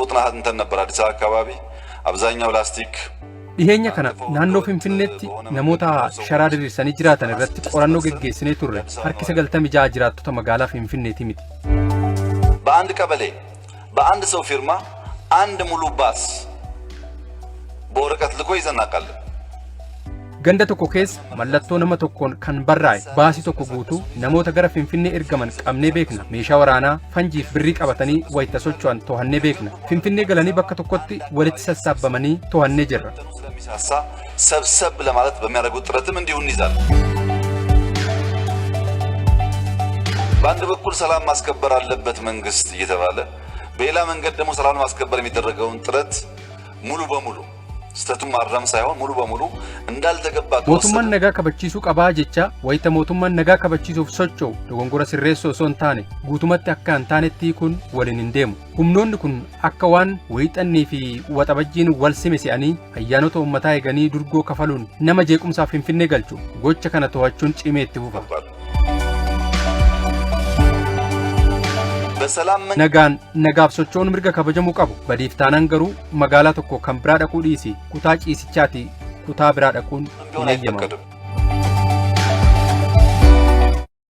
ጥናት አጥንተን ነበር። አዲስ አበባ አካባቢ አብዛኛው ላስቲክ Dhiheenya kana naannoo Finfinneetti namoota sharaa diriirsanii jiraatan irratti qorannoo geggeessinee turre. Harki 96 jiraattota magaalaa Finfinneeti miti. በአንድ ቀበሌ በአንድ ሰው ፊርማ አንድ ሙሉ ባስ በወረቀት ልኮ ይዘን እናውቃለን። Ganda tokko keessa mallattoo nama tokkoon kan barraa'e baasii tokko guutuu namoota gara Finfinnee ergaman qabnee beekna. Meeshaa waraanaa, fanjiif birrii qabatanii wayita socho'an to'annee beekna. Finfinnee galanii bakka tokkotti walitti sassaabamanii to'annee jirra. ስለሚሳሳ ሰብሰብ ለማለት በሚያደርጉት ጥረትም እንዲሁ እንይዛለን። በአንድ በኩል ሰላም ማስከበር አለበት መንግስት እየተባለ በሌላ መንገድ ደግሞ ሰላም ለማስከበር የሚደረገውን ጥረት ሙሉ በሙሉ ስህተቱን ማረም ሳይሆን ሙሉ በሙሉ እንዳልተገባ Mootummaan nagaa kabachiisuu qabaa jecha wayita mootummaan nagaa kabachiisuuf socho'u dogongora sirreessoo osoo hin taane guutumatti akka hin taanetti kun waliin hin deemu. Humnoonni kun akka waan wiixannii fi waxabajjiin wal sime se'anii ayyaanota uummataa eeganii durgoo kafaluun nama jeequmsaaf Finfinnee galchu. Gocha kana to'achuun cimee itti fufa. በሰላም Nagaan nagaaf socho'uun mirga kabajamuu qabu. Badiif taanaan garuu magaalaa tokko kan biraa dhaquu dhiisi, kutaa ciisichaati kutaa biraa dhaquun ቢሆን hin eeyyamamu. አይፈቀድም።